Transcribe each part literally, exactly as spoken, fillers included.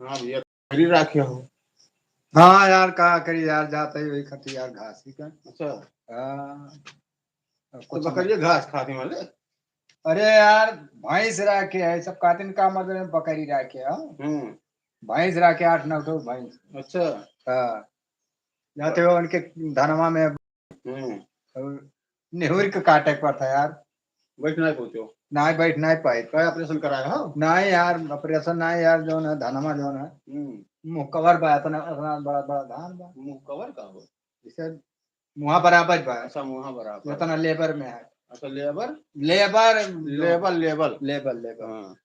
हाँ भैया, बकरी राखे हो? हाँ यार, का करी यार, जात ही वही खातिर यार, घास ही का। अच्छा। हाँ। अब तो कुछ बकरिया घास खाती वाले? अरे यार, भैंस राखे है, सब खातिर का मतलब है, बकरी राखे है। हम्म। भैंस राखे, आठ नौ ठो भैंस। अच्छा। हाँ। जाते हो उनके धनवा में। हम्म। और निहुर के काटे के पड़ता यार। बैठ नहीं पहुंचो। नहीं, बैठ नहीं पाए। का ऑपरेशन कराए हो? नहीं यार, ऑपरेशन नहीं यार, जौन है धनवा जौन है। हम्म। मुंह कवर बा, इतना, इतना बड़ा, बड़ा धान बा। मुंह कवर का हो? जैसे मुंहा बराबर बा। अच्छा, मुंहा बराबर। जितना लेबर में है। अच्छा, लेबर? लेबर। लेबर, लेबर। लेबर, लेबर। हाँ।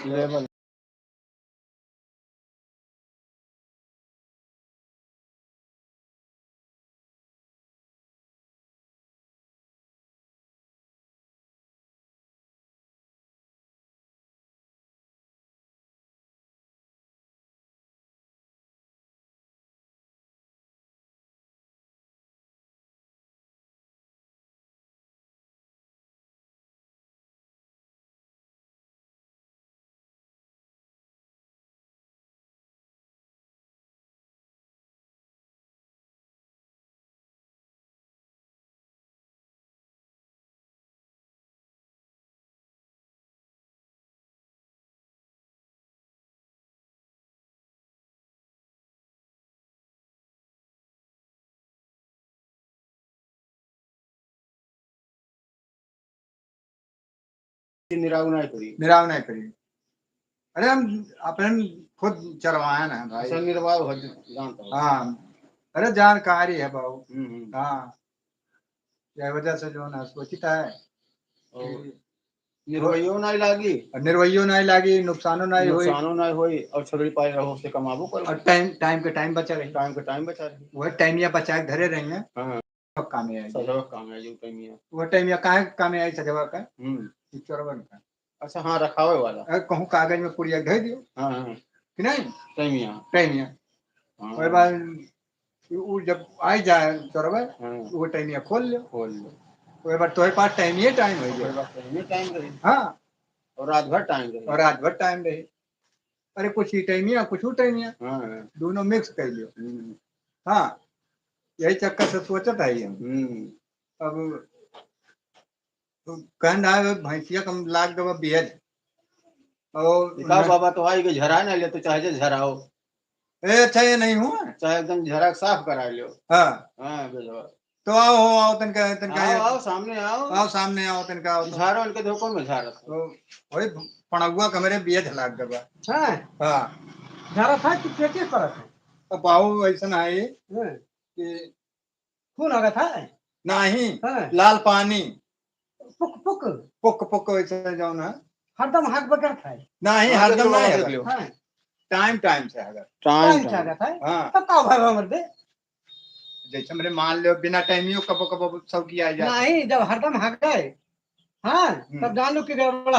लेबर। निराव नहीं करी। निराव नहीं करी। अरे हम अपने खुद चरवाए ना भाई। अच्छा, निरवाव है, जानता हूँ। हाँ। अरे जानकारी है बाबू। हम्म, हम्म। हाँ। यह वजह से जो ना सोचित है और कि निर्वहियो नहीं लागी। और निर्वहियो नहीं लागी, नुकसानो नहीं होई। नुकसानो नहीं होई और सगरी पाई रहो से कमाबो करो। और टाइम, टाइम के टाइम बचा रही। टाइम के टाइम बचा रही। वह टाइम या बचा के धरे रही है। हाँ। सब कामे आई। सजवा कामे आई, जो टाइम या। वह टाइम या काहे कामे आई सजवा का? हम्म। ई चोरवन का। अच्छा, हाँ, रखावे वाला। अरे कहूँ कागज में पुड़िया धर दियो। हाँ, हाँ। कि नहीं? टाइम या। टाइम या। हाँ। ओकर बाद उ, उ जब आई जाए चोरवा, हाँ। वो टाइम या खोल लो। खोल लो। ओकर बाद तोहरे पास टाइम ही टाइम हो ओकर जाए। बाद टाइम ही टाइम रही। हाँ। और रात भर टाइम रही। और रात भर टाइम रही। अरे कुछ ही टाइम या, कुछ वो टाइम या। हाँ, हाँ। दोनों मिक्स कर लियो। हम्म। हाँ। यही चक्कर से सोचत है हम। हम्म। अब तो कहन रहा है, भैंसिया कम लाग देबा बियज। और इका ना बाबा तो आई के झरा ना ले, तो चाहे जे झराओ। ए, अच्छा, ये नहीं हुआ? चाहे एकदम झरा के साफ करा लियो। हाँ। हाँ, बिल्कुल। तो आओ, हो, आओ, तनका, तनका आओ, ये आओ, सामने आओ। आओ, सामने आओ, तनका आओ तो। झारो इनके धोखों में झारत हो। तो वही पड़ौआ के हमरे बियज लाग देबा। हाँ। हाँ। झारा था कि पेटे परत है? अब बाबू ऐसा ना है हाँ। कि खून आ गया था? नहीं, हाँ। लाल पानी। पुक, पुक। पुक, पुक वैसे जौन है। हरदम हक बकर था। नहीं, हाँ, हरदम देख लो, नहीं देख हगर। लो। हाँ। टाइम, टाइम से हगर। टाइम, टाइम से टाइम। हगर था? हाँ। तब का भाई हमर दे? जैसे मेरे मान लो, बिना टाइमियो कबो, कबो सब किया जाए। नहीं, जब हरदम हगे, हाँ, हम्म। तब जान लो कि गड़बड़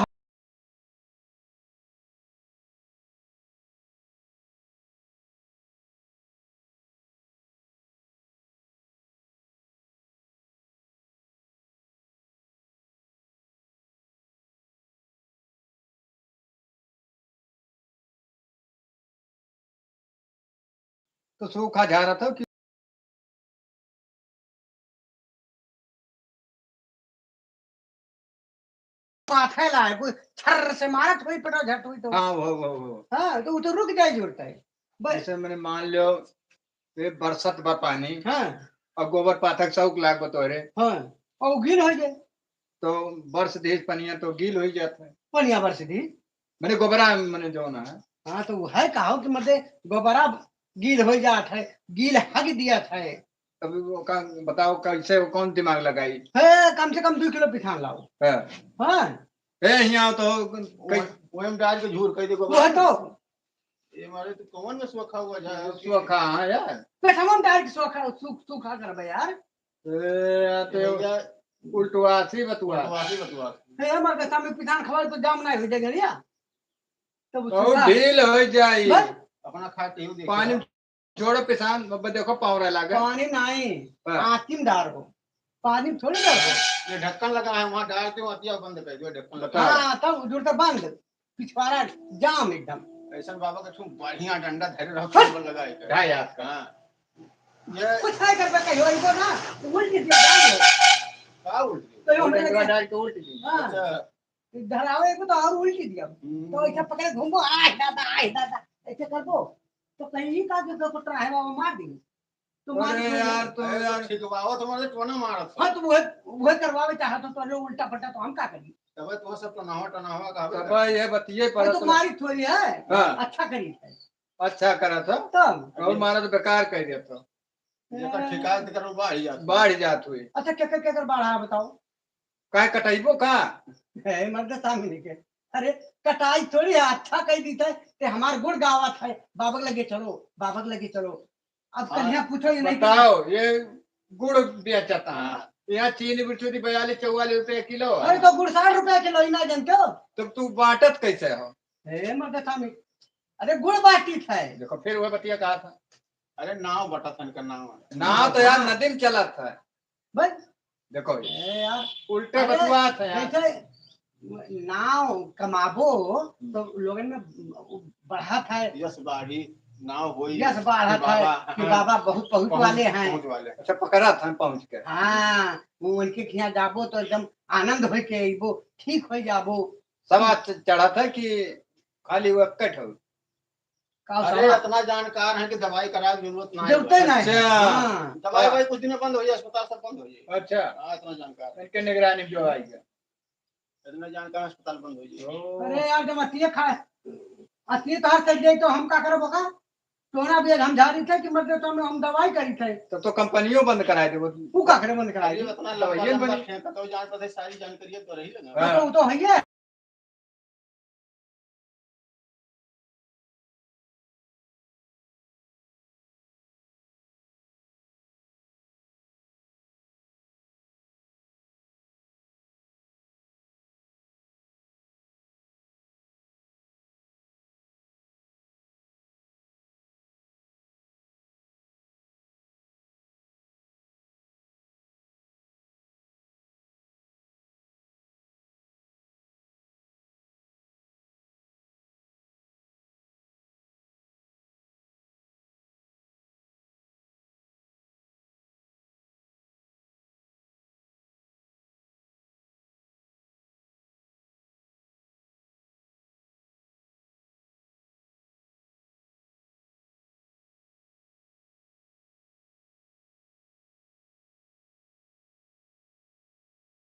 तो सूखा झारा था कि माथे लाए, कोई छर्र से मारत होई, पटो झट होई तो। हाँ, वो, वो, वो। हाँ, तो वो तो रुक जाए जुड़ता है। बस। जैसे मैंने मान लो, ये बरसत बा पानी, हाँ। और गोबर पाथक सौक लाग बा तोहरे। हाँ, और गील हो जाए। तो बरस देश पनिया तो गील हो जाता है। पनिया बरस दी। मैंने गोबरा, मैंने जो ना है। हाँ, तो वो है कहो कि मतलब गोबरा गील हो जात है, गील हग दिया था। अब वो का बताओ, कैसे, वो कौन दिमाग लगाई? है, कम से कम दो किलो पिसान लाओ। है। हाँ। ए, यहाँ तो कई वो, वो हम डाल के झूर कह दे वो है गोबरा। तो। ये मारे तो कौन में सोखा हुआ जा? सोखा, हाँ यार। पेटवा में डाल के सोखा, सूख, सूखा करबे यार। ए, या तो भैया, उल्टवासी बतुआ। उल्टवासी बतुआ। हे, हमार गस्सा में पिसान खवाए तो जाम नहीं हो जाए गरिया। तब और सूखा। ढील हो जाई। बस। अपना खा के ही देखो। पानी छोड़ो पिसान, अब देखो पावरा लागे। पानी नहीं, हाँ। आँखी में डार हो। पानी में थोड़ी डार हो। ये ढक्कन लगा है, वहाँ डाल दो, अतिया बंद कर दो, ढक्कन लगा। हाँ, तब उधर तो बंद। पिछवाड़ा जाम एकदम। ऐसन बाबा के खूब बढ़िया डंडा धरे रहो, हट! कंबल लगाए के। ढाई हाथ का। हाँ। ये कुछ नहीं कर पाए, कहियो इनको ना, उल्टी दिया, जान लो। का उल्टी? तो ये उल्टी उल्टी उल्टी। डाल के उल्टी दी। हाँ। अच्छा। धरावे को तो और उल्टी दिया। हम्म। तो ऐसे पकड़े घूमो, आय दादा, आय दादा, ऐसे करबो। तो कहीं का जो पकड़ा है, वो मार दी। तो मार अरे थोड़ी यार, है। तो अरे तो यार। ठीक बा, वो तो मतलब टोना मारत है। हाँ, तो वह, वह करवावे चाहत हो, तो लो उल्टा पलटा, तो हम का करी? तबे तो सब टोनावा, टोनावा का तबे ये बतिये वो पड़त तो ना। मारी थोड़ी है, हाँ। अच्छा करी है। अच्छा करत हो। तब? और मारा तो बेकार कर दिया तो। जेकर ठिकान तेकर वो बाढ़ जात हो। बाढ़ जात हुई। अच्छा, केकर, केकर बाढ़ा है बताओ? काहे कटाइबो का? हे, मर्द सामने के। अरे, कटाई थोड़ी है, अच्छा कह दी थे, ते हमार गुण गावत है, "बाबा के लगे चलो, बाबा के लगे चलो।" अब हाँ, कन्या पूछो ये नहीं बताओ, ये गुड़ बेचता है। हाँ। यहाँ चीनी बिचूरी बयालीस चौवालीस रुपया किलो है। अरे, तो गुड़ साठ रुपया किलो ही ना जानते हो? तब तू बांटत कैसे हो? हे, मर्द सामने। अरे, गुड़ बांटी थे। देखो, फिर वह बतिया कहा था। अरे, नाव बटा था इनका नाव। नाव तो यार नदी में चला था। बस। देखो, ए यार, उल्टे अरे, बतुआत है यार। जैसे नाव कमाबो, हम्म। तो लोगन में बढ़त है। यश बाढ़ी, नाव होई यश बाढ़त कि है बाबा, कि हाँ, बाबा बहुत, बहुत पहुँच, वाले हैं। पहुँच वाले। अच्छा, पकड़ा था पहुँच के। हाँ, वो उनके खिया जाबो तो एकदम आनंद होई के अइबो, ठीक होई जाबो। सब आज चढ़त है कि खाली वो अक्कट हो? का अरे, साला? इतना जानकार है कि दवाई करावे की जरूरत ना है। जरूरत ही नहीं। अच्छा। हाँ। दवाई भाई कुछ दिन में बंद हो जाए, अस्पताल सब बंद हो जाए। अच्छा। हाँ, इतना जानकार है। इनके निगरानी में जो आएगा। इतना जानकार अस्पताल बंद हो जाए। ओ। अरे यार, जब अतिये खा, अतिये तार चल जाए तो हम का करब ओका? तोहरा भी हम झाड़ी थे कि मत दे तो हम, हम दवाई करी थे। तो, तो कंपनियों बंद कराए देबो। ऊ का करे बंद कराए अरे, दे? इतना लंबा, दवाइये लंबा बनी। फेंकत हो, जान पता सारी जानकारी तो रही लगा। हाँ। तो, वो तो है ये।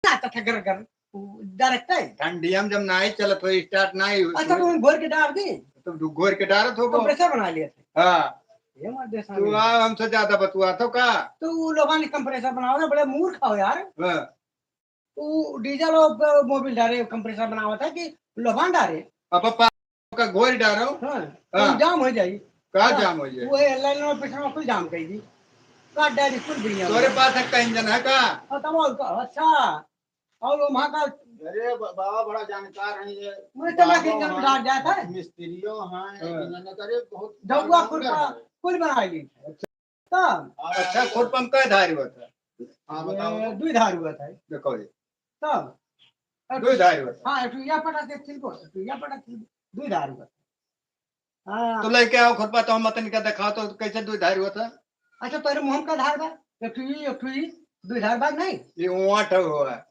आता था गर गर, वो डायरेक्ट है। ठंडिया में जब नाई चलत हो, start नाई हो, अच्छा, तो हम घोर के डार दी। तो तू घोर के डारत हो वो। कंप्रेसर बना लिया था। हाँ। ये मत दे तू सामने। आ, हमसे ज्यादा बतुआ तो का? तो वो लोगों ने कंप्रेसर बनाओ ना, बड़े मूर्ख हो यार। हाँ। वो डीजल और प-, मोबिल डारे, कंप्रेसर बनावत है कि लोबान डारे? अब पा-, का घोर डारो। हाँ, हाँ। तो जाम हो जाई। का हाँ, जाम हो जाई? वो है लाइन में पिछड़ा कुल जाम कर दी। का डारी कुल दुनिया में। तोरे पास एक इंजन है का? हाँ, तब और का, अच्छा। और वो वहाँ का अरे ब-, बाबा बड़ा जानकार हैं ये। मैं तो मैं बाबा इंजन वहाँ डाल जाता है। मिस्त्रियों हैं, हाँ। इंजन करे बहुत जौआ all-rounder खुरपा है। कुल बना ली। अच्छा। तब? अच्छा, खुरपा में कै धारी होत है? हाँ, बताओ ये तो। दुई धारी होत है। देखो ये। तब? दुई धारी होत है। हाँ, एक ठो या पटा के छिलको, एक ठो या पटा छिलको, दुई धारी होत है। हाँ। तो लेके आओ खुरपा, तो हम मतन का दिखाओ तो कैसे दुई धारी होत है? अच्छा, तोरे मुँह में का धार बा? एक ठो ई, एक ठो ई, दुई धार बा नहीं? ये ओंठ हुआ है।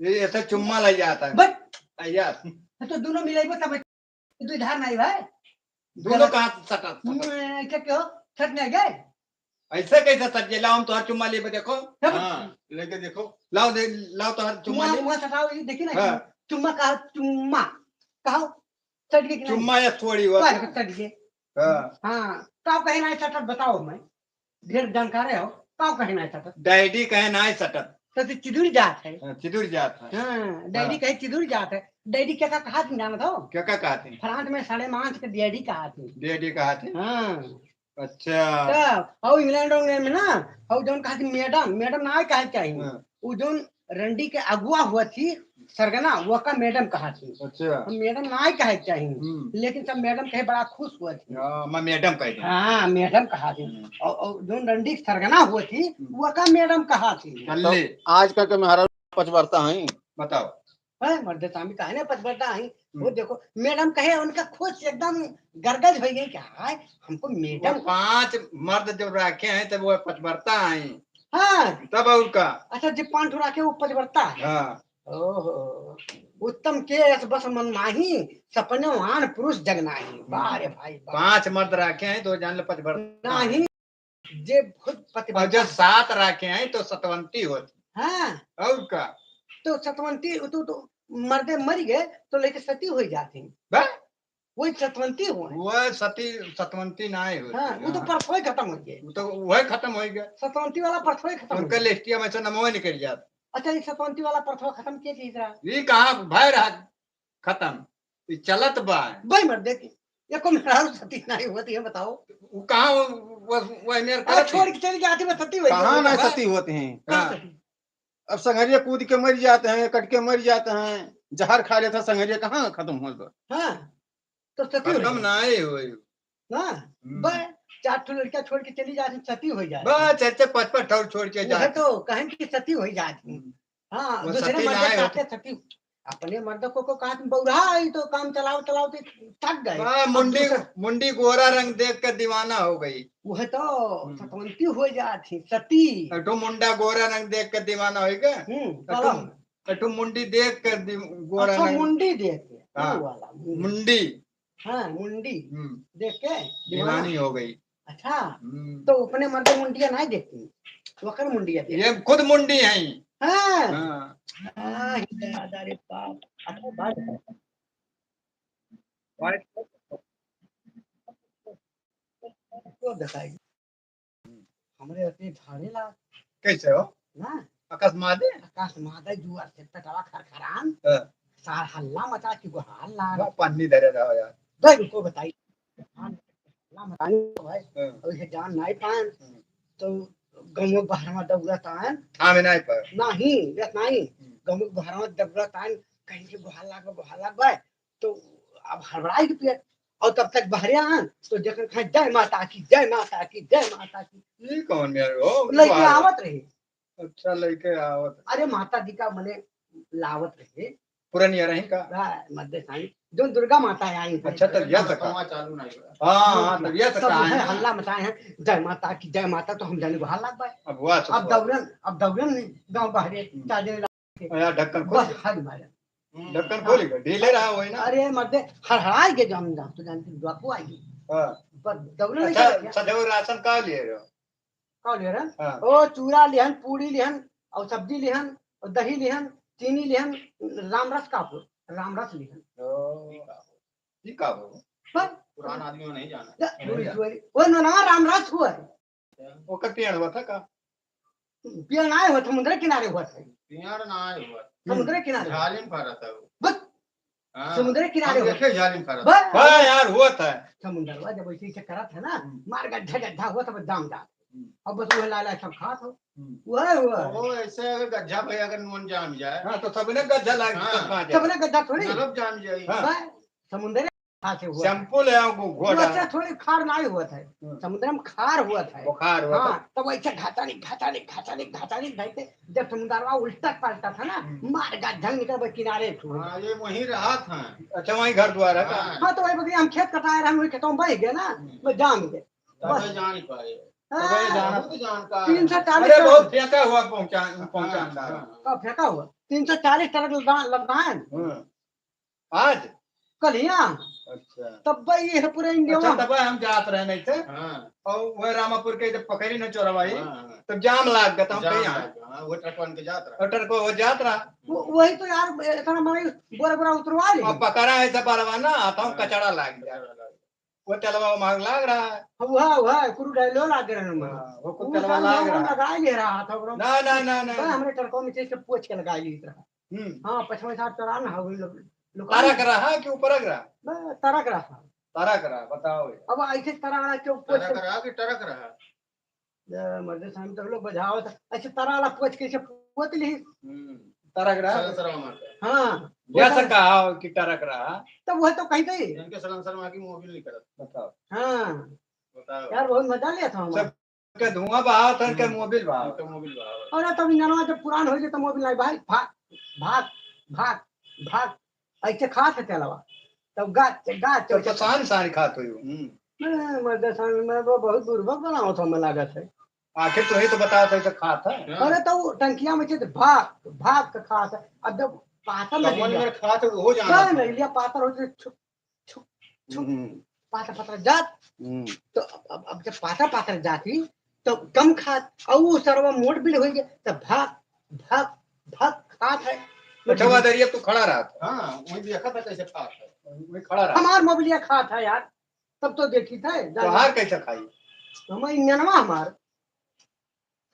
ये ऐसे चुम्मा लग जाता है। बस। आ, यार। तो दोनों मिलाइबो तब दुई धार नहीं भाई। दोनों का हाथ सटा, सटा। हम्म, ऐसे क्यों? सट नहीं गए? ऐसे कैसे सट गए? लाओ, हम तोहार चुम्मा लेबे, देखो। हाँ, लेके देखो। लाओ दे, लाओ तोहार चुम्मा मुँह, ले। मुँह सटाओ, ये देखी ना, हाँ। चुम्मा कहा, चुम्मा। कहो, सट गए कि नहीं? चुम्मा या थोड़ी हुआ। कहा सट गए। हाँ। हाँ, तो आप कहे ना सटत, बताओ मैं। ढेर जानकारे हो, का कहे ना सटत? डैडी कहे ना सटत। तो तू चिदुर जात है। हाँ, चिदुर जात है। हाँ, डैडी हाँ। कहे चिदुर जात है। डैडी क्या का कहा थी जानत हो? क्या का कहा थी? फ्रांस में साढ़े पाँच के डैडी कहा थी। डैडी कहा थी? हाँ। अच्छा। तो, और इंग्लैंड, इंग्लैंड में ना, और जौन कहा थी मैडम, मैडम ना कहे चाहिए। हाँ। वो जौन रंडी के अगुआ हुआ थी, सरगना, वो का मैडम कहा थी। अच्छा। हम मैडम ना ही कहे चाहिए, हम्म। लेकिन सब मैडम कहे बड़ा खुश हुआ थी। हाँ, मैं मैडम कह दूँ। हाँ, मैडम कहा थी। हम्म। और, और जौन रंडी के सरगना हुआ थी, हम्म। वो का मैडम कहा थी। चल ले। तो आजकल के मेहरारू पचबरता हैं। बताओ। हैं, मर्द स्वामी काहे ना पतिव्रता आई? वो हम्म। देखो, मैडम कहे, उनका खुश एकदम गरगज होइ गई, क्या है, हमको वो मैडम पाँच मर्द जब रखे हैं, तब वो पतिव्रता आई। हाँ। तब और का? अच्छा, जब पाँच ठो रखे, वो पतिव्रता है। हाँ। ओहो, उत्तम के यश बस मन माही, सपने आन पुरुष जग नाही। हम्म। वाह रे भाई, वाह। पाँच मर्द रखे हैं, तो जान लो पतिव्रता आई। नाही, जे खुद और पतिव्रता जो है। सात रखे हैं, तो सतवंती होती। हाँ। और का? तो सतवंती, तो, तो मर्दे मर गए, तो लेके सती हो जाती। बा? वही सतवंती हो। वह सती, सतवंती नाहीं होती। हाँ, वो तो हाँ। परथवे खत्म होइ गए। वो तो वह खत्म होइ गए। सतवंती वाला परथवे खत्म उनका होइ गए। लिस्टिया में से नमवे निकल जात। अच्छा, ये सतवंती वाला परथवा खत्म के चीज रहा? ये कहाँ भय रहा खत्म? ये चलत बा। भाई मर्दे की, ये को मेहरारू सती नाहीं होती है, बताओ। वो कहाँ वो, वो, वो मेरे हाँ, करत छोड़ है? के चली जाती, मैं सती हो कहाँ जाती। ना हाँ। सती होती हैं? कहाँ हाँ। सती? अब संघरिया कूद के मर जाते हैं, कट के मर जाते हैं, जहर खा लेता संघरिया, कहाँ खत्म होत बा? हाँ, तो सती हो खत्म जाती। नाहीं होई। हाँ, हम्म। बस चार ठो लड़का छोड़ के चली जाती, सती हो जाती। बस चार चार पाँच पाँच ठो छोड़ के वो है जाती। तो कहें कि सती हो जाती। हम्म। हाँ, वो दूसरे सती मर्द नाहीं होती। कहते सती, अपने मर्द को, को कहा तुम बौरा, ये तो काम चलाओ, चलाओ तो थक गए। हाँ, अब मुंडी, दूसरा मुंडी गोरा रंग देख के दीवाना हो गई। वह तो हम्म। सतवंती हो जाती, सती। एक ठो मुंडा गोरा रंग देख के दीवाना हो गए। हम्म, एक ठो, चलो। एक ठो मुंडी देख के दी-, गोरा अच्छा, रंग। मुंडी देख के, हाँ, वो वाला, मुंडी। मुंडी। हाँ, मुंडी। हम्म। देख के दीवाना। दीवानी हो गई। अच्छा, हम्म। तो अपने मर्दे मुंडिया नाहीं देखती, वकर मुंडिया देखती। ये खुद मुंडी हैं। हाँ। हाँ। आ, ही दादा रे बाप। अच्छा, बात है। बात तो बताइए। हमरे अति झाड़े ला। कैसे हो? ना। अकस्मात? अकस्मात जुआर से पेटवा खरखरान। हाँ। सार हल्ला मचा कि गोहार लाग। बा, पानी धरे रहो यार। भाई रुको बताई। हल्ला मचानी तो भाई। हाँ। और ये जान नाहीं पान। हाँ। तो गमो बहरवा दौड़त आन। थामे नाहीं पर। नाहीं, यस नाहीं। हम्म। गमो बहरवा दौड़त आन, कहीं के गोहार लाग, गोहार लाग भाई। तो अब हड़बड़ाई के पिए। और तब तक बहरे आन, तो जखन कहे, "जय माता की, जय माता की, जय माता की।" ये कौन मेहर हो? लइके आवत रहे। अच्छा, लइके आवत। अरे, माता जी का मने लावत रहे। पुरनिया रही का? हाँ, मर्दे साईं, जो दुर्गा माता आई हैं। अच्छा, तब यह तक। चालू नहीं हुआ। हाँ, हाँ, तब यह तक सब आए हैं। हल्ला मचाए हैं, "जय माता की, जय माता," तो हम जाने गोहार लाग बाय। अब हुआ तो अब हुआ। दौरन, अब दौरन गाँव बहरे, हम्म। चार जने यार, ढक्कन खोल बस दे। हद मारे। हम्म। ढक्कन खोल के, ढीले रहा वही ना। अरे मर्दे, हड़हड़ाई के जाम जाम, तो जानते हैं, डाकू आई। हाँ। पर दौड़े नहीं अच्छा, करते। अच्छा, जब राशन का लिए रहो? का लिए रहे? हाँ। ओ, चूरा लिहन, पूड़ी लिहन, और सब्जी लिहन, और दही लिहन, चीनी लिहन, रामरस का पुर, रामरस लिहन। ओ, ठीक है। ठीक है वो। पर पुराना आदमी वो नहीं जाना। या, नहीं पूरी जाना। चुरी। वो ना, ना, रामरस हुआ है। ओकर पेड़ हुआ था का? पेड़ ना हुआ, समुद्र किनारे हुआ था। पेड़ ना हुआ। समुद्र किनारे। झालिम फरत है वो। बस। हाँ। समुद्र किनारे हम हुआ। देखे झालिम फरत। बस। हाँ यार, हुआ था। समुद्रवा जब ऐसे ऐसे करत है ना, हम्म। मार गड्ढा गड्ढा हुआ था, बस जाम जात। हम्म। अब बस वो लाला सब खात हो। हम्म। वह हुआ। वो ऐसे अगर गड्ढा भई अगर नून जाम जाए। हाँ, तो सबने गड्ढा लाग हाँ। सबने गड्ढा थोड़ी। नरक जाम जाए। हाँ। बस, समुद्र खासे हुआ है। Simple है, वो घोड़ा। वो अच्छा थोड़ी खार नाहीं हुआ था। हम्म। समुद्र में खार हुआ था। बुखार हुआ था। हाँ, तब ऐसे घाटानिक, घाटानिक, घाटानिक, घाटानिक भाई थे। जब समुद्रवा उल्टा पलटा था ना, हम्म। मार गड्ढा निकल गए किनारे छोड़। हाँ, ये वहीं रहा था। अच्छा, वहीं घर द्वार है का? हाँ। हाँ, तो वही बकरी हम खेत कटाए रहे, वही खेतों में बह गया ना, हम्म। मैं जान गए। तब बस। जान पाए। हाँ। तब जान पाए। तीन सौ चालीस अरे, बहुत फेंका हुआ पहुंचा-, हाँ, पहुंचान हाँ, डाला। हाँ। कब फेंका हुआ? तीन सौ चालीस ट्रक लदा-, लदान। हाँ। आज? कल ही आ। अच्छा। तब भाई ये है पूरा इंडिया अच्छा, में। तब हम जात रहे नहीं थे। हाँ। और वह रामापुर के जब पकड़ी न चोरवाई, हाँ, हाँ। तब जाम लाग गया, तो हम जाम कहीं लाग गया, हाँ, वो ट्रकवान के जात रहा। और ट्रक वो जात रहा। वो, वही तो यार, इतना बड़ा बोरा बोरा उतरवा ली। और पकड़ा है सब बरवा ना, तो हम हाँ। कचड़ा लाग गया। कचड़ा लाग गया। वो तेलवा मांग लाग रहा है। हाँ, वह, वह, कुरु डायलो लाग रहे हैं। हाँ, वो कुरु वो तेलवा सब लाग लोग रहा है। लगा ले रहा था, वो ना, ना, ना, ना। बस हमरे ट्रकों में से सब पोछ के लगा ली रहा। हम्म। हाँ, पछवा साहब चला ना, वही लोग, लोग तरक रहा कि उपरक रहा? बस, तरक रहा। तरक रहा, बताओ यार। अब ऐसे तरक रहा कि ऊपर तरक से रहा कि टरक रहा? ए, मर्दे साहब, तो लोग बजाओ तो ऐसे तरह वाला पोछ के ऐसे पोत ली। हम्म। तरक रहा? सलंसर मारता है। हाँ। जैसा कहा हो कि टरक रहा। तब वह तो कही गई। इनके सलंसर मार की मोबिल नहीं करत। बताओ। हाँ। बताओ। यार, बहुत मजा लिया था हमारा। सब के धुआं बहाव था, इनके हम्म। मोबिल बहाव। इनके मोबिल बहाव। अरे, तब इंजनवा जब पुरान हो गए तो मोबिल नहीं भाई, भाग, भाग, भाग। भाग, ऐसे खात है तेलवा। तब गाछ, गाछ तो चौचक। पसान सान खात हो। हम्म। मैं, मैं दसान, मैं वो बहुत बुर्बक बनावत हूँ, मैं लागत है। आखिर तू ही तो बता, तो ऐसे खात है। हाँ। अरे तो वो टंकिया में चीज भाग, भाग के खात है। अब जब पातर कमल लग गया, में खात है, वो जाना ना, था। नहीं लिया, पातर हो जाए, छुक, छुक, छुक, हम्म। पातर पातर जात। हम्म। तो अब, अब, अब जब पातर पातर जाती, तो कम खात, और वो सरवा मोट बिल हो गया, तो भाग, भाग, भाग खात है। अच्छा, वो दरिया तू खड़ा रहा था। हाँ, वही देखा था कैसे खात है, वही खड़ा रहा। हमार मोबिलिया खात है यार, तब तो देखी था, तोहार कैसे खाई? हम इंजनवा हमार।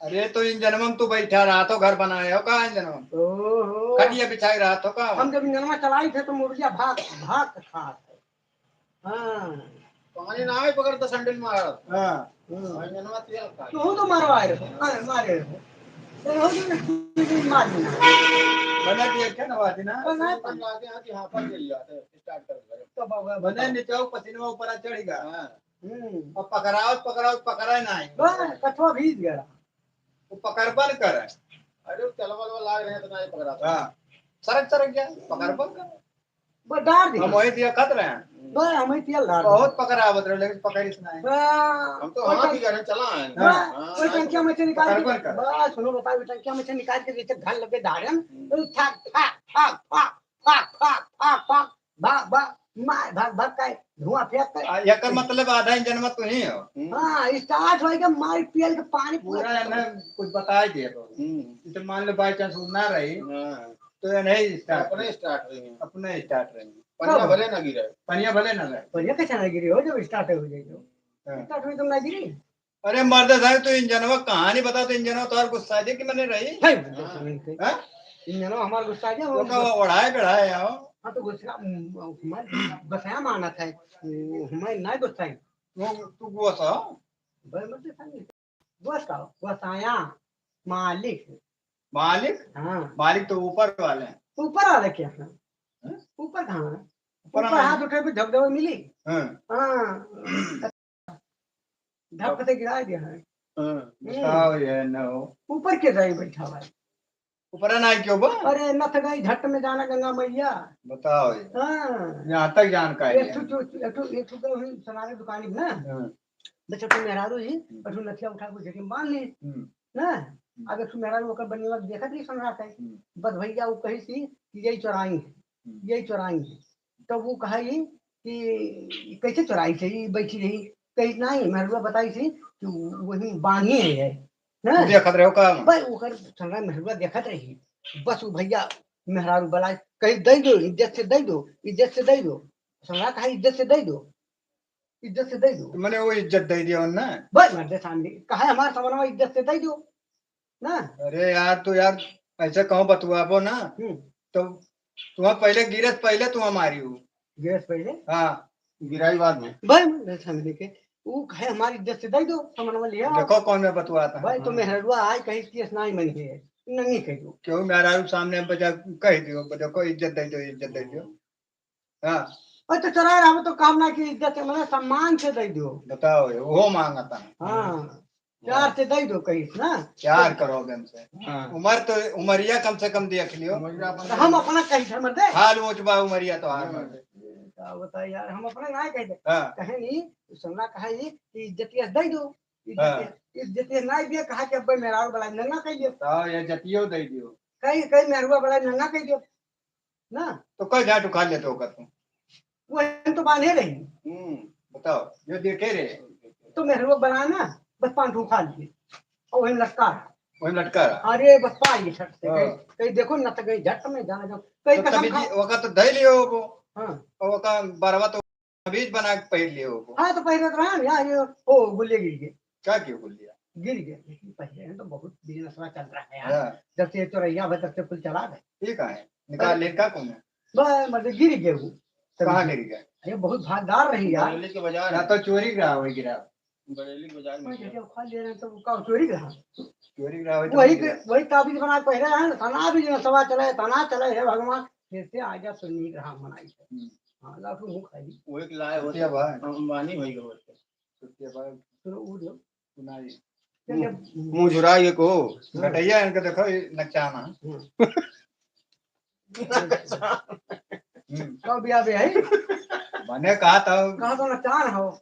अरे, तो इंजनवा में तू बैठा रहा तो घर बनाए हो का इंजनवा में? ओहो। खटिया बिछाए रहा तो का? हम जब इंजनवा चलाई थे तो मोबिलिया भाग, भाग के खात है। हाँ। पानी ना आए बगैर तो सैंडल मारा। हाँ। हम्म। और इंजनवा तेल का। तू तो मारवाए रहो, हाँ, मारे रहो। तो हो जो ना, मार देना। बना दिया क्या नवा देना? बना अपन लाके यहाँ की हाँ पर ले लिया था, start कर दे। तो बाबा बने बताओ। नीचे पसीना ऊपर आ चढ़ेगा। हाँ। हम्म। और पकड़ावत, पकड़ावत, पकड़ा ना है। बस, कछुआ भीज गया। वो पकड़बन करे। अरे, वो चलवा वाला लाग रहे हैं, तो ना ही पकड़ा था। हाँ। सरक, सरक गया, पकड़बन करे। बस डार दी। हम वही दिया खत रहे हैं। बस, हम ही तेल डार दी। बहुत पकड़ावत रहे, लेकिन पकड़िस ना है। हाँ। हम तो वो हाथ टंक-, ही करे, चला है। हाँ। हाँ, वो हाँ, टंकिया में से निकाल के, पकड़बन करे। बस, सुनो बताओ, वो टंकिया में से निकाल के जैसे घर लगे डारें, हम्म। तो ठाक, ठाक, ठाक, ठाक, ठाक, ठाक, ठाक, ठाक, भाग, भाग, मार, भाग, भाग का धुआं फेंक के। आ, एकर मतलब आधा इंजन में तू ही हो। हम्म। हाँ, start होई के मार पियल के पानी पूरा पूरा एने कुछ बताई दे तो। हम्म। जैसे मान लो by chance वो ना रही, हाँ। तो ये नहीं start अपने रही। Start रही है। अपने start रही। पनिया कब? भले ना गिरे। पनिया भले ना गिरे। पनिया कैसे ना गिरी हो जब start हो जाए तो? हाँ। Start हुई तो ना गिरी। अरे मर्द साहब, तू इंजनवा कहानी बता, तो इंजनवा तोहार गुस्सा दे कि मने रही? है, हाँ। गुस्सा नहीं थे। हाँ? इंजनवा हमार गुस्सा दे, वो तो का गुस्सा ओढ़ाए बेढ़ाए आओ। हाँ, तो गुस्सा, हमार गुस्सा मानत है, हमार ना गुस्सा है। वो तू गुस्सा? भाई, मत गुस्सा नहीं। गुस्सा, गुस्साया, मालिक। मालिक? हाँ। मालिक तो ऊपर वाले हैं। ऊपर वाले क्या है? हैं? ऊपर कहाँ है? ऊपर ऊपर हमारे हाथ उठे पे धबधबा मिली। हाँ। हाँ। धक से गिरा दिया है। हाँ, हम्म। बताओ ये न हो। ऊपर के जाई बैठा है। ऊपर ना क्यों बा? अरे नथ गई झट में जाना गंगा मैया। बताओ ये। हाँ। यहाँ तक जानकारी एक है। ठो जो, एक ठो, एक ठो तो हुई सोनारे दुकानी में ना। हाँ। बस एक ठो मेहरारू ही, हम्म। एक ठो नथिया उठा के जेब में बांध ली। हम्म। ना? हम्म। अब एक ठो मेहरारू ओकर बनिया देखत रही सोनारा के। हम्म। बस भैया वो कही थी कि यही चोराई है, हम्म। यही चोराई है। तो वो कहा ये कि कैसे चोराई से ही बैठी रही, कही नहीं, मेहरुआ बताई थी कि वही बांधी है, है ना? तू देखत रहो का? भाई, ओकर संगा मेहरुआ देखत रही, बस वो भैया मेहरारू बलाई, कही दे दो, इज्जत से दे दो, इज्जत से दे दो। संगा कहा इज्जत से दे दो, इज्जत से दे दो। तो मने वो इज्जत दे दिया उनने? भाई, मर्दे सामने कहा हमारे सामने इज्जत से दे दो। ना? अरे यार, तू यार ऐसे कहूँ बतुआबो ना, हम्म। तो तुहा पहले गिरस पहले तुहा मारी हो। गिरस पहले? हाँ। गिराई बाद में। भाई, मैं समझ के, वो कहे हमारी इज्जत से दे दो, समनवा लिया। देखो कौन में बतुआता है। भाई, तो हाँ। मेहरुआ आए कहीं केस ना ही मन है, नहीं कह दो। क्यों मेहरारू सामने बजा कह दियो, देखो इज्जत दे दो, इज्जत दे दो। हाँ। अरे तो चला रहा तो काम ना कि इज्जत से, मतलब सम्मान से दे दो। बताओ ये, वो मांगता है। हाँ। प्यार से दे दो कहीं ना। प्यार करो हमसे। हाँ। उम्र तो, उमरिया कम से कम देख लियो। उमरिया अपन तो हम अपना कहीं से मत दे। हाल ऊंच बा उमरिया तो हाल हाँ। मत दे। का बताई यार, हम अपना ना कह दे। हाँ। कहे नहीं, सुनना कहा ये कि इज्जत ये दे दो। इज्जत हाँ। ये, इज्जत ये ना दिया, कहा कि अब मेहरारू बलाई नंगा कह दियो। तो ये जतियो दे दियो। कहीं, कहीं मेहरुआ बलाई नंगा कह दियो। ना? तो कई झाट उखाड़ लेते हो तू? वो हम तो बांधे रही। हम्म, बताओ, जो देखे रहे। तो मेहरुआ बलाई ना, बस पांच ठो उखाड़ लिए। और वही लटका रहा। वही लटका रहा। अरे, बस पाई छट से हाँ। गई। कहीं देखो, न तो गई झट में जाना जाओ। कहीं तो कसम तभी खा जी, ओका तो धई लियो वो। हाँ। और ओका बरवा तो बीज बना के पहिर लियो हो। हाँ, तो पहिरत रहा ना, यार, ये, ओ, गुल्ले गिर गए। क्या क्यों गुल्लिया? गिर गए, लेकिन पहले तो बहुत बिजनेसवा चल रहा है यार। हाँ। जब से ये चोरैया हुआ, तब से कुल चला गए। ठीक है, निकाल अरे, ले, का कौन है? बस, मतलब, गिर गए वो। कहाँ गिर गए? अरे, बहुत भागदार रही यार। बरेली के बाजार या में। तो चोरी रहा, वही गिरा। बरेली के बाजार में मैं गिरा। जब खा ले रहे हैं, तो वो का चोरी रहा? चोरी रहा, वही तो वही गिरा। के, वही ताबीज बना के पहिरे हैं, तना बिजनेसवा चले, तना चले, हे भगवान, फिर से आजा सुन्नी रहा मनाई। हम्म। हाँ, लाओ, तू मुंह खाई। वो एक लाए होते सुतिया भाई। अंबानी होई गए होते। सुतिया भाई। सुनो, वो दो। सुनाई। क्या, क्या? मुंह, मुंह झुराई को। हाँ। घटैया इनके देखो, ये नकचाना। हाँ। हम्म। कब बिया बे है? मने कहा था। कहा तो नचान हो।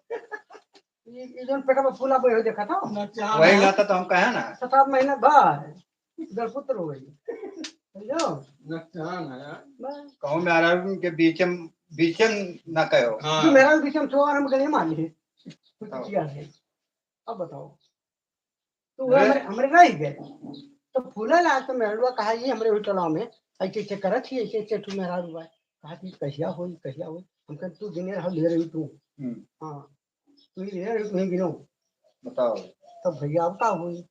ये, ये जोन पेटवा फूला बे हो देखा था? नचान वही है। नाता तो हम कहे ना। सात आठ महीना बाद गलपुत्र हो गई। समझो? नचान है। बस। कहूँ मेहरारू के बीचे में, बीचे में ना कहो। हाँ। जो मेहरारू बीचे में छो और हम गले मार लिए। कुछ बताओ। किया है। अब बताओ। तो वो अरे। हमरे, हमरे रह गए। तो फूला ला तो मेहरुआ कहा, "ये हमरे होटल में ऐसे ऐसे करत ही, ऐसे ऐसे तू मेहरारू है।" कहा कि, "कहिया होई, कहिया होई?" हम कहे, "तू गिने रहो, ले रही तू।" हम्म। हाँ, तू ही ले रही, तू ही गिनो। बताओ। तब भैया अब का होई?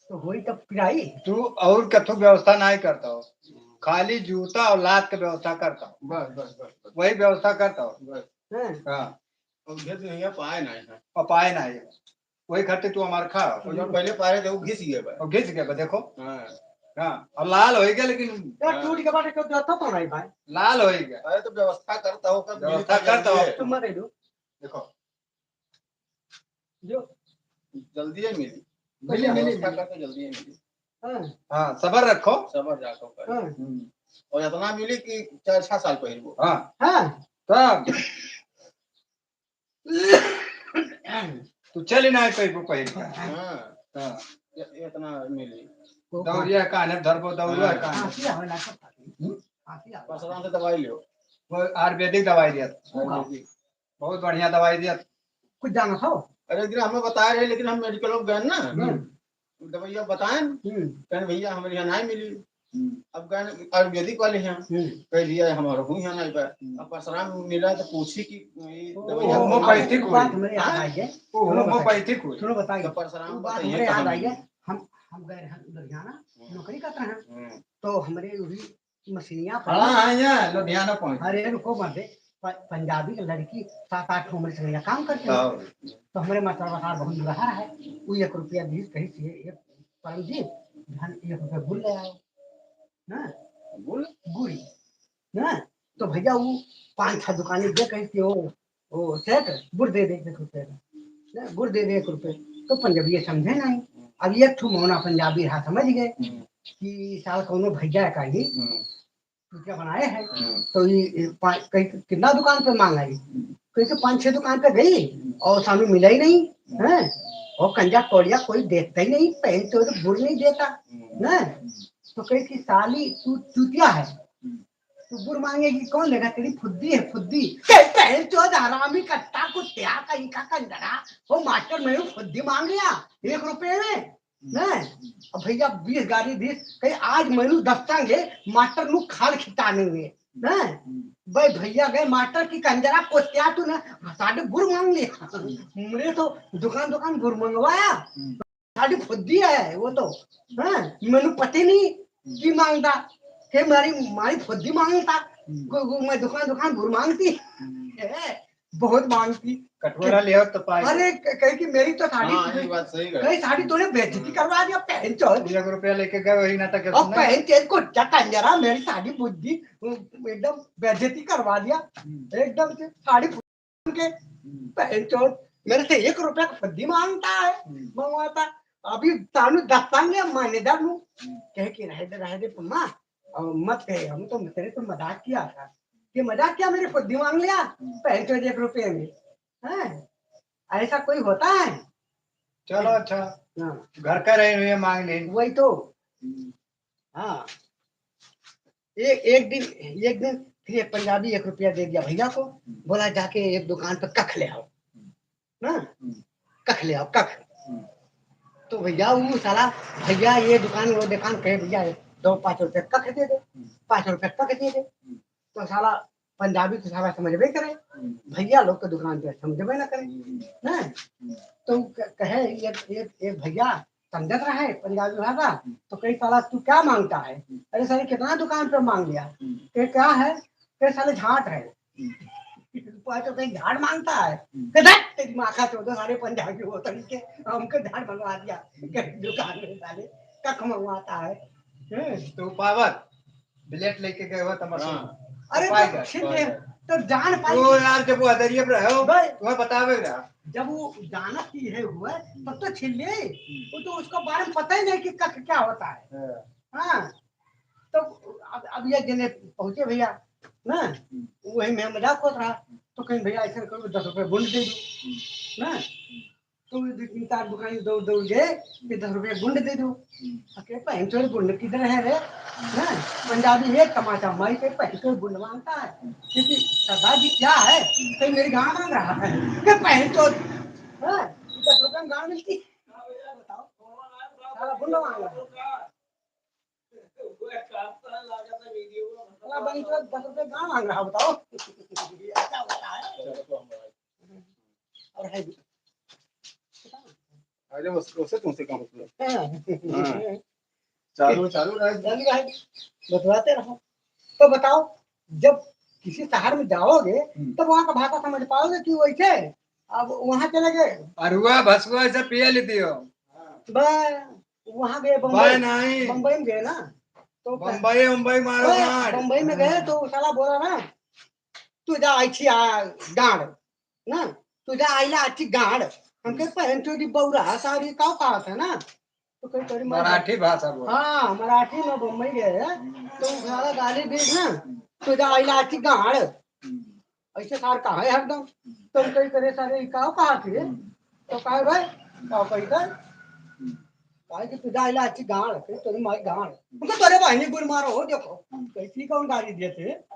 तो होई तब पिराई। तू और कथो व्यवस्था नहीं करता हो, खाली जूता और लात के व्यवस्था करता हो। बस, बस, बस, बस। वही व्यवस्था करता हो। बस। हैं? हाँ। और भेज नहीं है, पाए नहीं है। और पाए नहीं है। वही खातिर तू हमार खा। और जो पहले पाए रहे थे, वो घिस गए बा। और घिस गए बा, देखो। हाँ। हाँ, और लाल हो गया, लेकिन यार, हाँ। टूट के बाटे, क्यों देता तो नहीं भाई? लाल हो गया। अरे, तो व्यवस्था करता हो, कब व्यवस्था मिलता करता हो। जल्दी है। तुम मत दे दो। देखो। जो जल्दी है मिली। मिली, मिली, व्यवस्था मिली। करके जल्दी है मिली। हाँ। हाँ, सबर रखो। सबर रखो, भाई। हाँ। हम्म। और इतना मिली कि चार छह साल पहिरबो। हाँ। हाँ। तब। तू चली ना कहीं को पहिर के। हाँ। हाँ। इ-, इतना मिली। वो दौरिया कान्हे धरबो, दौरिया हाँ। कान्हे। खांसी आवे लागत है। हम्म? खांसी आवे। परसराम से दवाई लियो। वो आयुर्वेदिक दवाई दिया। आयुर्वेदिक। बहुत बढ़िया दवाई दिया। कुछ जाना था? अरे, एक दिन हमें बताए रहे, लेकिन हम मेडिकल में गए ना। हम्म। दवाइया बताएं, हम्म। कहें, "भैया, हमारे यहाँ नहीं मिली।" हम्म। अब गए आयुर्वेदिक वाले यहाँ, हम्म। कह दिया, "हमारे को यहाँ नहीं बा।" हम्म। अब परसराम मिला तो पूछी कि ये ओ, दवाइया ओ, कहाँ होम्योपैथिक मिली? बात हुई। हमरे याद हाँ? आई है। ओ, सुनो बताइए। होम्योपैथिक हुई। सुनो बताइए। तो परसराम वो बात बताइए हमरे याद कहाँ आई है। मिली? हम, हम गए रहे लुधियाना, हम्म। नौकरी करते हैं। हम्म। तो हमरे वही मशीनिया पर हाँ, हाँ, यहाँ लुधियाना पहुँच। अरे, रुको मत दे। प-, पंजाबी के लड़की सात आठ ठो हमरे संगे काम करती है। हाँ। तो हमरे मास्टर बता बहुत दुल्हा है, वो एक रुपया बीस कही से एक परम जी, धन एक रुपया गुड़ ले आओ। ना? गुड़? गुड़। ना? तो भैया वो पाँच छह दुकानें दे कही से वो ओ, सेठ, गुड़ दे दे एक रुपये का। ना, गुड़ दे दे एक रुपये। तो पंजाबी ये समझे नहीं। अब एक ठो मौना पंजाबी रहा, समझ गए हम्म। कि साल कौनो भैया का ही हम्म। रुपया बनाए हैं। हम्म। तो ये, ये पा-, कहीं कितना दुकान पे मांगा ये? हम्म। कहीं तो पाँच छह दुकान पे गई हम्म। और सामने मिला ही नहीं, हम्म। हैं? और कंजा कौड़िया कोई देखता ही नहीं, पहन तो गुड़ नहीं देता, हम्म। हैं? तो कही कि साली तू चूतिया है। हम्म। तो गुड़ मांगेगी, कौन लेगा? तेरी फुद्दी है, फुद्दी। ते बहन चोद हरामी कट्टा कुत्त्या कहीं का कंजरा। वो मास्टर मैंने फुद्दी मांग लिया एक रुपये में। हम्म। हैं? अब भैया बीस गारी दीस, कहीं आज मैंने दस्तांगे मास्टर नु खाल खिटाने हुए। हैं? हम्म। भाई भैया गए मास्टर की कंजरा कुत्त्या तू ना, साढ़े गुड़ मांग लिया। हम्म। हमरे तो दुकान दुकान गुड़ मंगवाया। हम्म। साढ़ी फुद्दी है वो तो, हाँ, मैंने पता नहीं हम्म। की मांगता, के मारी, मारी फुद्दी मांगता, हम्म। को, को मैं दुकान, दुकान भर मांगती, हम्म। ए, बहुत मांगती। कटोरा ले आओ तो पाए। अरे, क-, कहे कि मेरी तो साढ़ी हाँ, ये बात सही है। कहीं साढ़ी तूने बेइज्जती हम्म। करवा दिया, पहन चोद। एक रुपया लेके गए, वही नाटक है, और सुना? पहन चोद को क्या कंजरा, मेरी साढ़ी बुद्धि, वो एकदम बेइज्जती करवा दिया, हम्म। एकदम से साढ़ी के, हम्म। बहन चोद, मेरे से एक रुपया का फद्दी मांगता है, हम्म। मंगवाता। अभी तानू दस्तांगे मान्यदार नू, हम्म। कहे कि रहे दे, रहे दे पम्मा, और मत कहे, हम तो तेरे तो मजाक किया था। ये मजाक किया, मेरी फद्दी मांग लिया, हम्म। बहन चोद एक रुपये में। हैं? ऐसा कोई होता है? चलो अच्छा, हाँ। घर का रहे हुए मांग ले। वही तो। हम्म। हाँ। ए-, एक दिन, एक दिन फिर एक पंजाबी एक रुपया दे दिया भैया को, हम्म। बोला, "जाके एक दुकान पे कख ले आओ।" हम्म। ना? हम्म। कख ले आओ, कख। हम्म। तो भैया, वो साला, भैया, ये दुकान, वो दुकान, कहे, "भैया, दो पाँच रुपया कख दे दे, हम्म। पाँच रुपया कख दे दे।" हम्म। तो साला पंजाबी तो साला समझबे करे, हम्म। भैया लोग के दुकान पे समझबे ना करे, हम्म। ना? हम्म। तो क-, कहे, "एक, एक, एक भैया, समझत रहे पंजाबी भाषा, हम्म। तो कही, "साला, तू क्या मांगता है?" हम्म। "अरे साले, कितना दुकान पे मांग लिया?" हम्म। "ये क्या है?" "कहे, साले, झाट है।" हम्म। "पाँच रुपए की झाट मांगता है?" हम्म। कहे, "धत, तेरी माँ का चौदह सारे पंजाबी होतन के, हमको झाट मंगवा दिया, हम्म। कहीं दुकान में साले कख मंगवाता है।" हम्म। तो पावर। बिलेट लेके गए हो तमाशा। हाँ। अरे पाएगा, तो छिन ले, पाएगा। तो जान पाई। तो यार, जब वो अदरिया पे रहे हो, भाई, तुम्हें बतावेगा। जब वो जानत की है हुआ, तब तो छिन ले। हम्म। वो तो उसको बारे में पता ही नहीं कि कख क्या होता है। हाँ। हाँ। तो अब, अब ये जने पहुँचे भइया, ना, वही में मजाक होत रहा, तो कहीं, "भइया, ऐसा करो, दस रुपये बुंड दे दो," ना। तो वो दो तीन चार दुकान दौड़ दौड़ गए कि, "दस रुपये बुंड दे दो।" अब के पहन चोर बुंड किधर है रे? ना, पंजाबी एक तमाचा माई के पहन चोर बुंड मांगता है, क्योंकि सरदार जी क्या है, कहीं मेरी गाँड़ मांग रहा है कि पहन चोर, हाँ, दस रुपये में गाँड़ मिलती है? बताओ, साला बुंड मांग रहा है। साला बहन चोद दस रुपये गाँड़ मांग रहा, बताओ। ये क्या होता है? और है भी। अरे, उस-, उससे तुमसे कम मतलब। हाँ। हाँ। चालू, चालू रहे। चालू रहे। बतलाते रहो। तो बताओ, जब किसी शहर में जाओगे, हम्म। तब वहाँ का भाषा समझ पाओगे कि वैसे? अब वहाँ चले गए। अरुआ, भसुआ, ऐसे पिए लेती हो। बस, वहाँ गए बम्बई, बम्बई में गए ना, तो बम्बई, बम्बई मारो बस, गांड। बम्बई में गए तो साला बोला ना, "तू जा आई थी आ गांड, ना, तू जा आइला आई थी गांड।" हमके पहन चोदी बौरा सारी का कहा था ना, तो कहीं करी मर-, मराठी भाषा बोल। हाँ, मराठी में बम्बई गए हैं, तो उ साला गाली दे ना, "तू जा आइला आई थी गांड।" हम्म। ऐसे सार कहा है हरदम। तो हम कही, "करे सारे, ई का कहा थे?" हम्म। तो कहे, "भाई, का कही थे?" हम्म। कहे कि, "तू जा इला अच्छी गांड, फिर तोरी माई गांड।" हम कहे, "तोरे बहनी गुड़ मारो हो, देखो।" हम्म। कैसी कौन गाली दिए थे?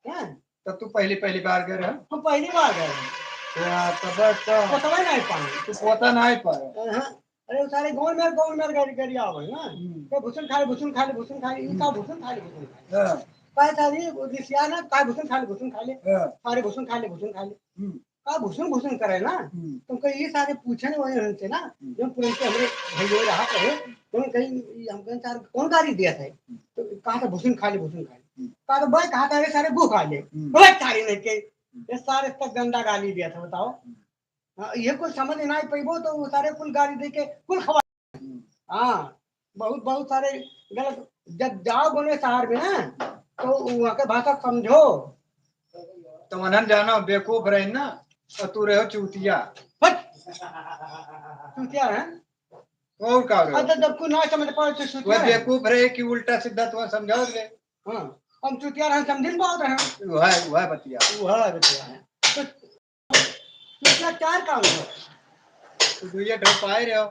हैं? तब तू पहली, पहली बार गए रहे? हम पहली बार गए रहे। या, तब तो पता नहीं पाए। तू पता नहीं पाए। हाँ। अरे, वो सारे गाँव में, गाँव में गाड़ी, गाड़ी आवे ना। हम्म। तो भूसन खा ले, भूसन खा ले, भूसन खा ले, ई का हम्म। भूसन खा ले, भूसन खा ले। हाँ। काहे सारी वो रिसिया ना, काहे भूसन खा ले, भूसन खा ले। हाँ। सारे भूसन खा ले, भूसन खा ले। हम्म। का भूसन, भूसन करे ना। हम्म। तो कहीं ये सारे पूछे ना वही हमसे ना, हम्म। जो पुरन के हमरे भाई लोग रहा करे, तो कहीं ये हमको सारे कौन गाड़ी दिया था? हम्म। तो कहा था भूसन खा ले, भूसन खा ले। हम्म। कहा था भाई, कहा था ये सारे गू खा ले। हम्म। भाई सारे नहीं के, हम्म। ये सारे तक गंदा गाली दिया था, बताओ। हम्म। हाँ, ये कुल समझ ना पइबो तो उ सारे कुल गारी दे के कुल खवा। हाँ, बहुत, बहुत सारे गलत। जब जाओ बोले शहर में ना, तो वहाँ के भाषा समझो। तो उन्हन जानो बेवकूफ रहे ना, और तू रहो चूतिया। हट! चूतिया है? और का रहे? अच्छा, जब कोई ना समझ पाए तो चूतिया वह है। बेवकूफ रहे कि उल्टा सीधा तो समझाओ ले। हाँ, हम चूतिया रहे, समझ नहीं पावत रहे। वह, वह बतिया। वह बतिया है। तो चूतिया चार काम है। तू दुइये ठो पाए रहो।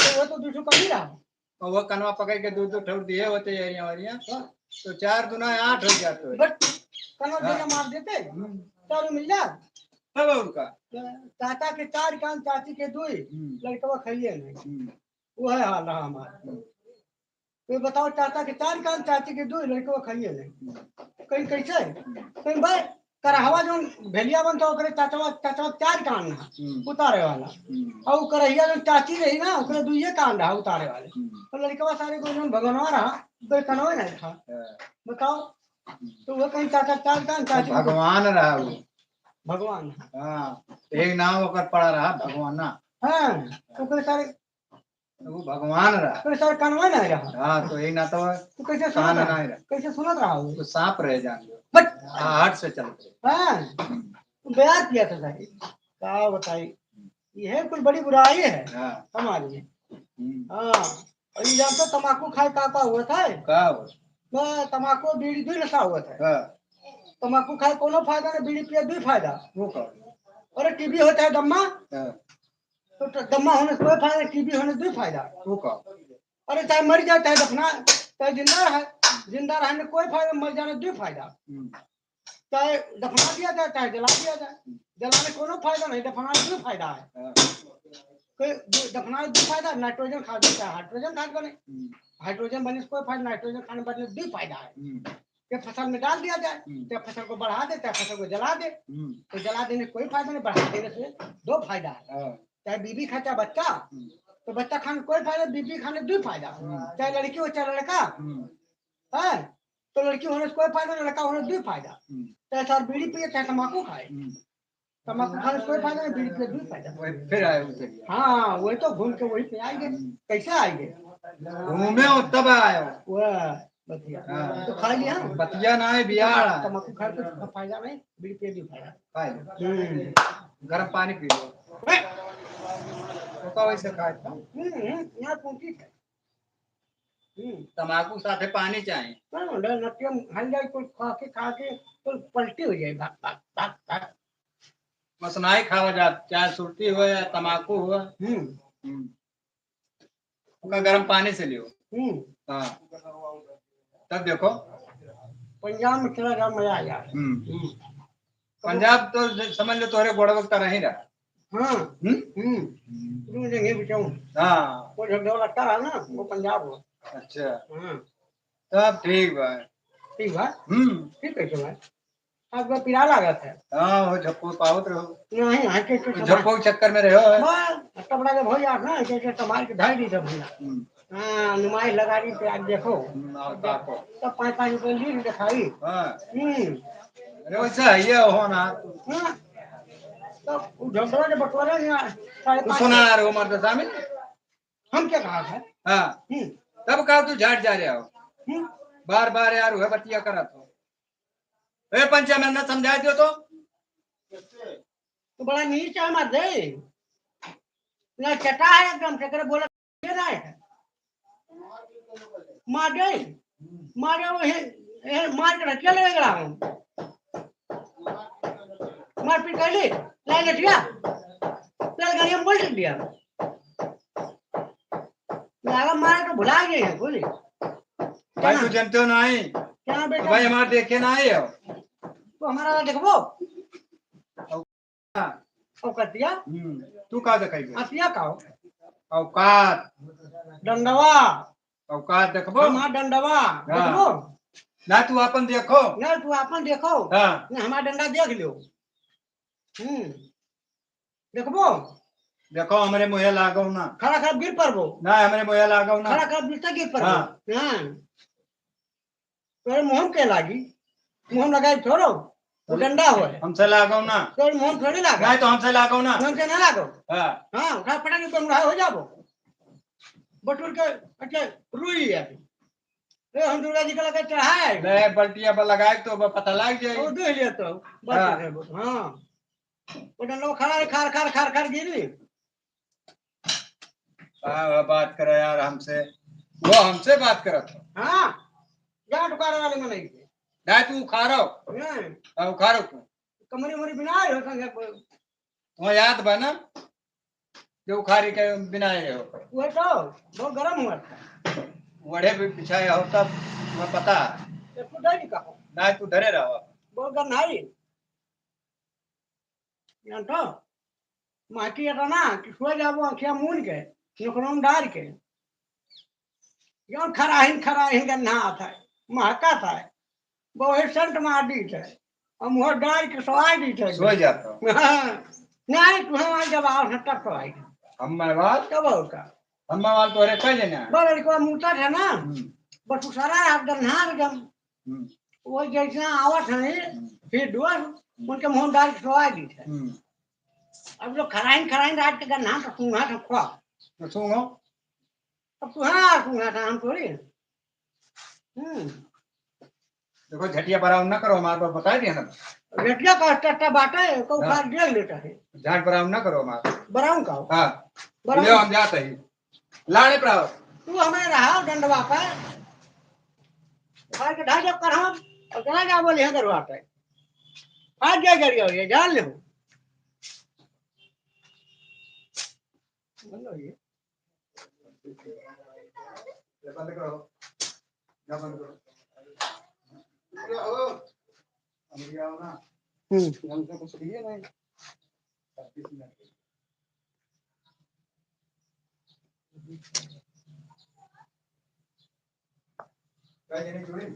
तो वो तो दू ठो कम ही रहा। और वो कनवा पकड़ के दू दू ठो दिए होते यारियां वारियां। हाँ। तो चार दूना आठ हो जाते। बट कनवा हाँ। देना मार देते। हम्म। चारों मिल जा। तब और का? चाचा के चार कान, चाची के दुई, हम्म। लड़कवा खाइए नहीं। हम्म। वो है हाल रहा हमारा। हम्म। तो बताओ, चाचा के चार कान, चाची के दुई, लड़कवा खाइए नहीं। कहीं कैसे? कहीं भाई, करहवा जौन भेलिया बनता, ओकरे चाचवा, चाचवा चार कान ना, हम्म। उतारे वाला। हम्म। और करहिया जौन चाची रही ना, ओकरे दुइये कान रहा उतारे वाले। हम्म। तो लड़कवा सारे को जौन भगवानवा रहा, तो कनवे नहीं था। हाँ। बताओ, हम्म। तो वो कहीं चाचा चार कान, तो चाची भगवान रहा वो। भगवान। हाँ, एक नाम ओकर पड़ा रहा भगवाना। हाँ, ओकरे सारे तो वो भगवान रहा। तो सर कनवा नहीं रहा। हाँ, तो यही ना तो तो कैसे सुनत कान रहा? नहीं रहा। कैसे सुनत रहा वो? तो सांप रहे जान लो। बट आहट से चलते। हाँ, तो बयार किया था सर। का बताई? यह कुल बड़ी बुराई है हाँ। समाज में। हम्म। हाँ, और ये जानते तमाकू खाए का का हुआ था? का हुआ? तो तमाकू बीड़ी दुई नशा हुआ था। हाँ। तमाकू खाए कोनो फायदा नहीं, बीड़ी पिए दुई फायदा। वो का? अरे टीबी होता है दम्मा। हाँ। तो ट-, दम्मा होने से कोई फायदा, टीबी होने से दुई फायदा। वो का? अरे चाहे मर जाए, चाहे दफना, चाहे जिंदा रहे, जिंदा रहने कोई फायदा, मर जाने दुई फायदा। हम्म। चाहे दफना दिया जाए, चाहे जला दिया जाए, जलाने कोनो फायदा नहीं, दफनाने दुई फायदा है। हाँ। कोई दु-, दफनाने दुई फायदा, नाइट्रोजन खाद बने, चाहे हाइड्रोजन खाद बने। हम्म। हाइड्रोजन बने से कोई फायदा, नाइट्रोजन खाने बने दुई फायदा है। हम्म। चाहे फसल में डाल दिया जाए, हम्म। चाहे फसल को बढ़ा दे, चाहे फसल को जला दे, हम्म। तो जला देने से कोई फायदा नहीं, बढ़ा देने से दो फायदा है। हाँ। चाहे बीबी खाए, चाहे बच्चा, हम्म। तो बच्चा खाने कोई फायदा, बीबी खाने दुई फायदा। हम्म। चाहे लड़की हो, चाहे लड़का, हम्म। है, तो लड़की होने से कोई फायदा, लड़का होने से दुई फायदा। हम्म। चाहे सर बीड़ी पिए, चाहे तम्बाकू खाए। हम्म। तम्बाकू खाने से कोई फायदा नहीं, बीड़ी पिए दुई फायदा। वही फिर आए उधर ही। हाँ, वही तो घूम के वही पे आएंगे। हम्म। कैसे आएंगे? घूमे हो तब आए हो। वह बतिया। हाँ। तो खा लिया? बतिया ना है, बियाह। तम्बाकू खाने से कोई फायदा नहीं, बीड़ी पिए दुई फायदा। खाए। हम्म। गरम पानी पी लो। तो का वैसे खाए था? हम्म, हम्म, यहाँ पहुंची थे। हम्म। तमाकू साथे पानी चाही। हाँ, डर नतिया हल जाए, कुछ खा के, खा के, कुछ पलटी हो जाए, भाग, भाग, भाग, भाग। बस नाई खावा जात, चाहे सुरती हो या तमाकू हो। हम्म। हम्म। ओका गरम पानी से लियो। हम्म। हाँ। तब देखो। पंजाब में चला जा, मजा आ जाए। हम्म। हम्म। पंजाब तो समझ लो तोहरे गोड़वा के तरह ही रहा। हाँ। हम्म? हम्म। दू जगह बचाऊं। हाँ। वो झगड़ा लगता रहा ना, वो पंजाब हो। अच्छा। हाँ। तब ठीक बा। ठीक बा? हम्म। ठीक कैसे बा? अब वो पिरा लागत है। हाँ, वो झप्पो पावत रहो। नहीं, हाँ, के, के झप्पो के चक्कर में रहो है। बस, अब कपड़ा जब हो जात ना, के, के संभाल के धर दी सब भैया। हम्म। हाँ, नुमाइश लगा दी, तो आज देखो। हम्म, और का को? तब पाँच पाँच रुपये लीड दिखाई। हाँ। हम्म। अरे, वैसे है ये हो ना। हाँ। तब वो झगड़ा के बटोरे ना, साढ़े तू पाँच सुना सौ। रहे हो, मर्द सामने? हम क्या कहा था? हाँ। हम्म। तब का तू झाट जा रहे हो? हम्म। बार बार यार वह बतिया करत हो। ए पंचा, मैं ना समझा दियो तो। तो बड़ा नीच है मत दे। ना चटा है एकदम, से करे बोला ये ना है। मार दे। मार दे वो हे, हे मार के रखिया ले गया हूँ। मारपीट कर ली, लाई लठिया, चल गाड़ी में बोल दिया। लागा मारे तो भुला गए हैं, बोली। भाई, क्या? तू जानते हो ना ही। क्या बेटा? तो भाई, हमारे देखे ना ही हो। तो हमारा देखबो। हाँ। औकातिया? हम्म, तू का देखाई बे? अतिया का हो? औकात। डंडवा। औकात देखबो? हमार डंडवा। हाँ। देखबो? ना, तू आपन देखो। ना, तू आपन देखो। हाँ। ना, हमार डंडा देख लियो। हम्म। देखबो? देखो, हमरे मुँहे लागो ना। खड़ा खड़ा गिर पड़बो। ना, हमरे मुँहे लागो ना। खड़ा खड़ा गिरते गिर पड़बो। हाँ। हाँ। तोरे मुँह के लागी? मुँह लगाई छोड़ो। वो डंडा होए। हमसे लागो ना। तोरे मुँह थोड़ी लागे। नहीं तो हमसे लागो ना। हमसे ना लागो। हाँ। हाँ, उठा पटक के तुम हो जाबो। बटुर के, अच्छा, रुई है। ए, हम दुर्गा जी के लगे चढ़ाए। ले, बल्टिया पर लगाए तो ब-, पता लग जाए। वो देख लिया तो, बात हाँ। कर, हाँ। वो डंडा खड़ा है, खार, खार, खार, खार गिरी। का बात करे यार हमसे, वो हमसे बात करत हो। हाँ, जा उखाड़े वाले में नहीं थे। ना तू उखाड़ो। हाँ। हाँ, उखाड़ो तू। कमरी उमरी बिना आए हो संगे कोई। तुम्हें याद बा ना? जो उखाड़ी के बिनाए हो। वो तो बहुत गरम हुआ था। वड़े भी बिछाए हो तब तुम्हें पता। ये तू डर का हो? ना, तू डरे रहो। बहुत गरम है। जान तो, माटी अटा ना कि सो जाबो अँखिया मून के, नोकरम डार के। जौन खराहिन खराहिन गन्हात है, महकत है, वही सेंट मार दीत है, और मुँह डार के सवाई दीत है। सो जाता। हाँ। नहीं, तू हमारे जब आओ ना तब सवाई। हम मवाल? तब और का? हम मवाल तोहरे कह लेना है। बड़ लड़का मूता था ना, हम्म। बस उ सारा हाथ गन्हार गम। हम्म। वो जैसे आवत है, हम्म। फिर डोर, हम्म। उनके मुँह डार के सवाई दीत है। हम्म। अब जो खराइन खराइन रात के गन्हार तो सूंघा था, खा। तो सूंघो। अब तू हाँ, तू हाँ, हम थोड़ी। हम्म। देखो, झटिया बराउन ना करो, हमारे पास बता दिया ना। झटिया का टट्टा बाटा है, को हाँ। उखाड़ देख लेता है। झाट बराउन ना करो हमारे। बराउन का हो? हाँ। बराउन। ले, हम जाते ही। लाड़े पर आओ। तू हमें रहा डंडवा पर। उखाड़ के ढाई जब कर हम, और चला जा बोले, यहाँ करवाता है। आज जा जरिया हो, ये जान ले हो। बोलो ये। ये बंद करो। या बंद करो। अरे आओ। अरे आओ ना। हम्म। हमसे कुछ लिए नहीं। छब्बीस मिनट। क्या ये नहीं जुड़ी?